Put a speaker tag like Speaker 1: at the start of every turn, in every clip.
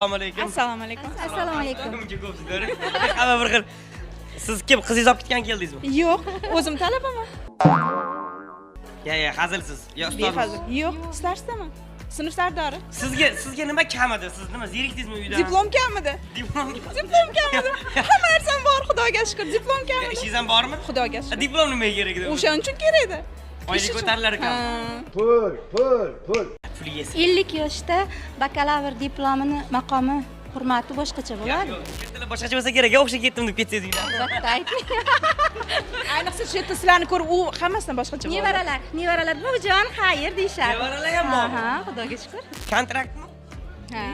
Speaker 1: Assalomu alaykum.
Speaker 2: Assalomu alaykum.
Speaker 3: Assalomu alaykum.
Speaker 1: Muncha ko'psizlar. Hamma bir xil. Siz kim? Qizingiz olib ketgan keldingizmi?
Speaker 2: Yo'q, o'zim talabaman.
Speaker 1: Ya, ya, hazilsiz. Yo, ustozmiz.
Speaker 2: Behazil. Yo'q, starstaman. Sinf sardori.
Speaker 1: Sizga nima kam edi? Siz nima zerikdingizmi uyda?
Speaker 2: Diplom kamidi?
Speaker 1: Diplom.
Speaker 2: Diplom kamidi. Hamma narsam bor, Xudoga shukr. Diplom kamidi.
Speaker 1: Ishingiz ham bormi?
Speaker 2: Xudoga shukr.
Speaker 1: Diplom nimaga kerak edi?
Speaker 2: O'shaning uchun kerak edi.
Speaker 1: Oylik
Speaker 2: Ish uchun.
Speaker 1: ko'tarilar ekan.
Speaker 2: Ha.
Speaker 4: Pul, pul, pul.
Speaker 1: Pul yesiz.
Speaker 3: 50 yoshda bakalavr diplomini maqomi, hurmati boshqacha bo'ladi.
Speaker 1: Yo'q, ertalab boshqacha bo'lsa kerak, o'xshab ketdim deb ketsangiz uydan.
Speaker 3: Albatta aytmang.
Speaker 2: Ayniqsa shu yerda sizlarni ko'rib, u hammasidan boshqacha bo'ldi.
Speaker 3: Nevaralar, nevaralar buvijon xayr deyishadi.
Speaker 1: Nevaralar ham bormi?
Speaker 3: Ha, Xudoga shukr.
Speaker 1: Kontraktmi?
Speaker 2: Ha.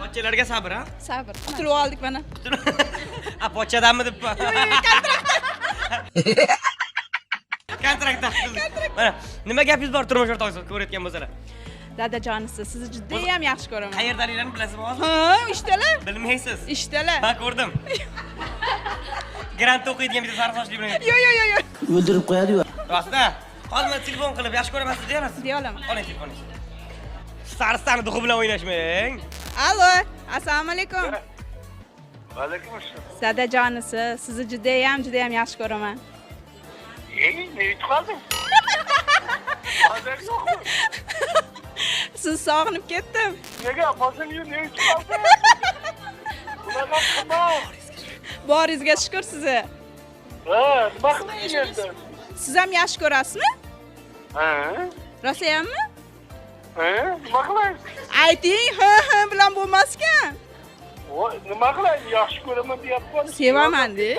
Speaker 1: Pochchalarga sabr, ha?
Speaker 2: Sabr. Qutulib oldik mana.
Speaker 1: A, pochchadanmi deb. Kontraktda. Mana, nima gapingiz bor turmush o'rtog'ingiz ko'rayotgan bo'lsalar?
Speaker 2: Dadajonisi, sizni juda ham yaxshi ko'raman.
Speaker 1: Qayerdaligini bilasizmi hozir?
Speaker 2: Ha, ishdalar.
Speaker 1: Bilmaysiz.
Speaker 2: Ishdalar.
Speaker 1: Ha, ko'rdim. Grantda o'qiydigan bitta sariq sochli bilan.
Speaker 2: Yo'q, yo'q, yo'q, yo'q.
Speaker 5: O'ldirib qo'yadi-yu.
Speaker 1: Rostda. Hozir man telefon qilib yaxshi ko'raman sizni deya olasiz.
Speaker 2: Deya olaman.
Speaker 1: Oling telefoningizni. Saristani duxi bilan o'ynashmang.
Speaker 2: Allo, assalomu alaykum.
Speaker 6: Alaykum assalom.
Speaker 2: Dadajonisi, sizni juda ham, juda ham yaxshi ko'raman.
Speaker 6: Ey, ne yutib qolding? Hazar yo'qmi?
Speaker 2: Sizni sog'inib ketdim.
Speaker 6: Nega opasini ne yutib qolding? Ulardan qilma.
Speaker 2: Boringizga shukur sizni.
Speaker 6: Ha, nima qilding endi?
Speaker 2: Siz ham yaxshi ko'rasizmi?
Speaker 6: Ha?
Speaker 2: Rosayammi?
Speaker 6: Ha, nima qilay?
Speaker 2: Ayting, ha ha bilan bo'lmas ekan.
Speaker 6: Voy, nima qilay? Yaxshi ko'raman deyapman.
Speaker 2: Sevaman de.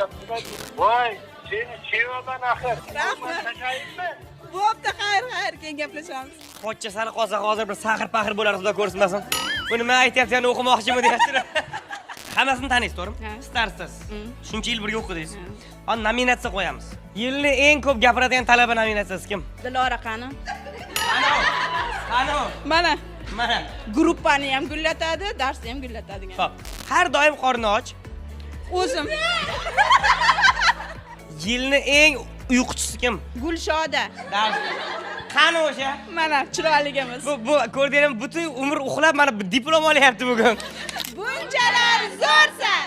Speaker 6: Voy, seni sevaman axir.
Speaker 2: Rahmat.
Speaker 6: Tashlayinmi?
Speaker 2: Bo'pti, xayr, xayr, keyin gaplashamiz.
Speaker 1: Pochcha sani qolsa hozir bir saxir paxir bo'lar, xudo ko'rsinmasin. Bu nima aytyapti, yana o'qimoqchimi deyapti. Hammasini taniysiz, to'g'rimi?
Speaker 2: Ha.
Speaker 1: Starsiz. Shuncha yil birga o'qidingiz. Hozir nominatsiya qo'yamiz. Yilni eng ko'p gapiradigan talaba nominatsiyasi kim?
Speaker 2: Dilora qani?
Speaker 1: Ana u. Ana u.
Speaker 2: Mana
Speaker 1: Mana.
Speaker 2: gruppani ham gullatadi, darsni ham gullatadigan.
Speaker 1: Xo'p. Har doim qorni och.
Speaker 2: O'zim.
Speaker 1: Yilni eng uyquchisi kim?
Speaker 2: Gulshoda.
Speaker 1: Dars. Qani o'sha?
Speaker 2: Mana chiroyligimiz.
Speaker 1: Bu ko'rdinglarmi, butun umr uxlab mana diplom olyapti bugun.
Speaker 2: Bunchalar zo'rsan.